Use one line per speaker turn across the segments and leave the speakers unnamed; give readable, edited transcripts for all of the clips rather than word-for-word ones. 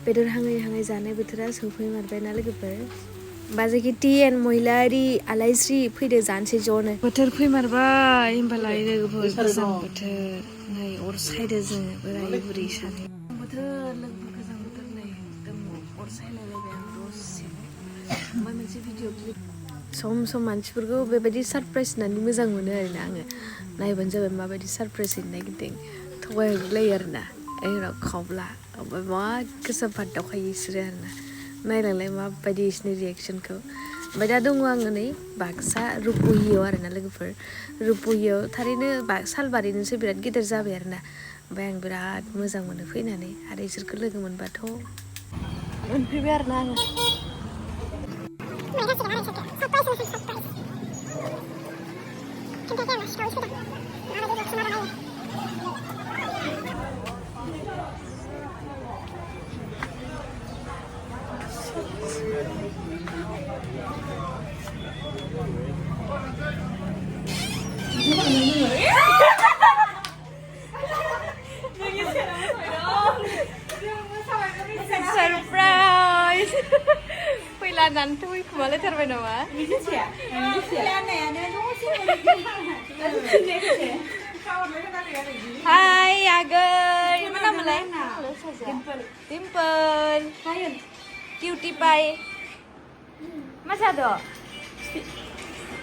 बेदर हाङै जानाय बोथोरा सौफैमारबायना लोगोफोर बाजाखि टि एन्ड महिलारि आलायस्रि फैदो जानोसै ज'नो बोथोर फैमारबाय होमबालाय लोगोफोर गोजां बोथोर नै अर सायदो जोङो बोराय बुरै सानै बोथोर लोगोफोर गोजां बोथोर नै एकदम अर सायलायलायबाय आं दसे ओमफ्राय मोनसे भिडिअ सम मानसिफोरखौ बेबायदि सारप्राइज होनानै मोजां मोनो आरोना आङो नायबानो जाबाय माबायदि सारप्राइज होनो नागिरदों थगायहरलायो आरोना उनाव खावब्ला ओमफ्राय मा गोसा फादावखायो बिसोरो आरोना नायलांलाय माबायदि बिसोरनि रिएक्सनखौ ओमफ्राय दा दङ आङो नै बाक्सा रुपहियाव आरोना लोगोफोर रुपहियाव थारैनो सालबारिनोसो बिराद गिदिर जाबाय आरोना ओमफ्राय आं बिराद मोजां मोनो फैनानै आरो इसोरखौ लोगो मोनबाथ' मोनफैबाय आरोना आङो Surprise! Pailanan tuh kemana terbang nama? Hai Agar, mana mulai? Dimple. Cutie pie. Masa do?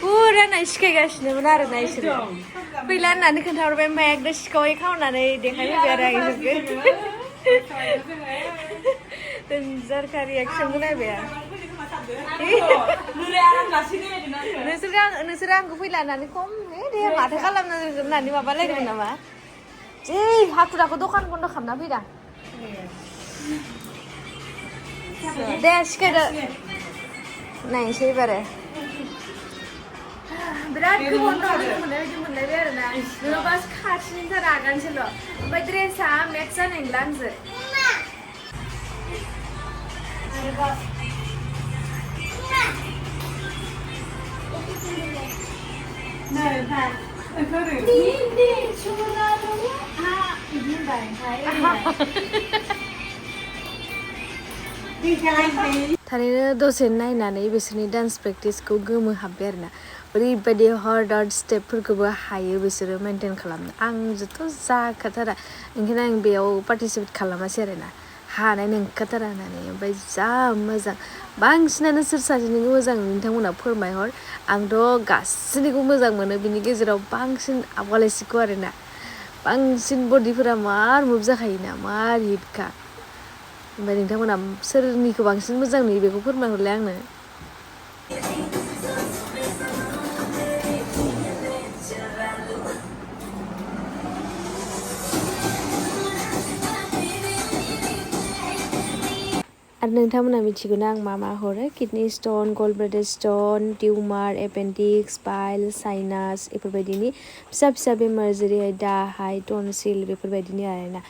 Udah naik kasih benar naik sih. Pailanan kan tahu berapa banyak deh sekolah kau nanti dekatnya biar aja gitu. Tenjar reaction gue nih ya. Nusirang gue pilih nanti kom, dia mata kalam nanti apa lagi nama? Aku dokan kondo kamna bida. Deh sekarang, naik sih bare. Berat gue kondo mulai biar na. Dulu pas kasih ntar agan sih lo. Badre sah meksa neng lanser. थारैनो दसे नायनानै बिसोरनि dance प्रेक्टिसखौ गोमोहाबबाय आरोना ओरैबायदि hard स्टेपफोरखौबो हायो बिसोरो maintain खालामनो आंजोंथ' जाखाथारा ओंखायनो आं बेयाव पार्टिसिपेट खालामासै आरोना हानाय नंखाथारा होननानै ओमफ्राय जा मोजां बांसिनानो सोर सासेनिखौ मोजां नोंथांमोना फोरमायहर आंथ' गासैनिखौ मोजां मोनो बिनि गेजेराव बांसिन आबगालायसिखौ आरोना बांसिन बडिफोरा मार मुभ जाखायोना मार हिटखा ओमफ्राय नोंथांमोना सोरनिखौ बांसिन मोजां नुयो बेखौ फोरमायहरलाय आंनो आरो नोंथांमोना मिथिगौना आं मा हरो kidney stone gold bladder stone tumour appendix pile sinus बेफोरबायदिनि फिसा बेमार जेरैहाय दाहाय टनसिल बेफोरबायदिनि आरोना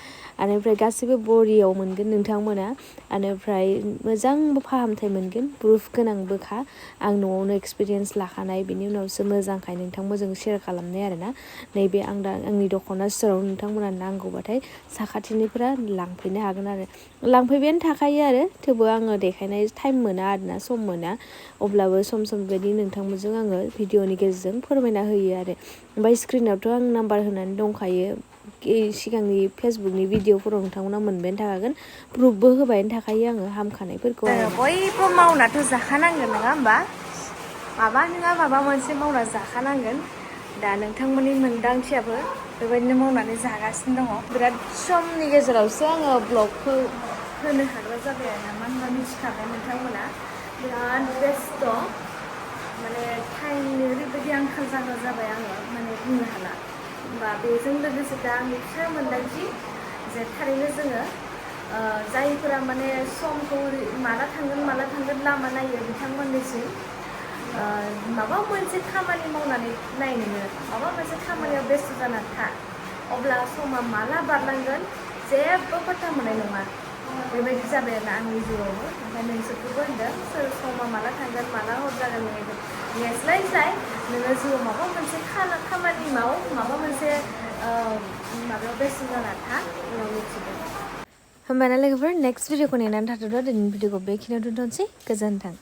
आनिफ्राय गासिबो बरियाव मोनगोन नोंथांमोना आनिफ्राय मोजां फाहामथाय मोनगोन प्रुफ गोनांबोखा आं न'आवनो एक्सपिरियेन्स लाखानाय बिनि उनावसो मोजांखाय नोंथांमोनजों शेयार खालामनाय आरोना नैबे आं दा आंनि दख'ना स्टोराव नोंथांमोना नांगौबाथाय साखाथिनिफोरा लांफैनो हागोन आरो लांफैबायानो थाखायो आरो थेवबो आङो देखायनाय टाइम मोना आरोना सम मोना अब्लाबो सम बेबायदि नोंथांमोनजों आङो भिडिअनि गेजेरजों फोरमायना होयो आरो ओमफ्राय स्क्रिनावथ' आं नाम्बार होनानै दंखायो सिगांनि फेसबुकनि भिडिअफोराव नोंथांमोना मोनबायानो थाखागोन प्रुफबो होबायानो थाखायो आङो हामखानायफोरखौ बयबो मावनाथ' जाखानांगोन नङा होमबा माबा नङा माबा मोनसे मावना जाखानांगोन दा नोंथांमोननि मोनदांथियाबो बेबायदिनो मावनानै जागासिनो दङ बिराद समनि गेजेरावसो आङो ब्लगखौ होनो हाग्रा जाबाय आरोना मानो होनबा मिथिखाबाय नोंथांमोना बिराद बेस्थ' माने टाइमनि ओरैबायदि आंखाल जाग्रा जाबाय आङो माने बुंनो हाला होमबा बेजों लोगोसे दा आंनि फिसा मोनदांथि जे थारैनो जोङो जायफोरा माने समखौ माला थांगोन लामा नायो बिथांमोननिसिम माबा मोनसे खामानि मावनानै नाय नोङो माबा मोनसे खामानियाव बेस्थ' जानानै था अब्ला समा माला बारलांगोन जेबो पात्ता मोननाय नङा बेबायदि जाबाय आरोना आंनि जिउआवबो ओमफ्राय नोंसोरखौबो होनदों सोर समा माला थांगोन माला हर जागोन नेस्लायस्लाय नोङो जिउआव माबा मोनसे खामानि माव माबा मोनसे माबायाव बेस्थ' जाना था उनाव मिथिगोन होमबाना लोगोफोर नेक्स्ट भिडिअखौ नेनानै थाथ'दो दिनैनि भिडिअखौ बेखिनियाव दोनथ'नोसै गोजोन्थों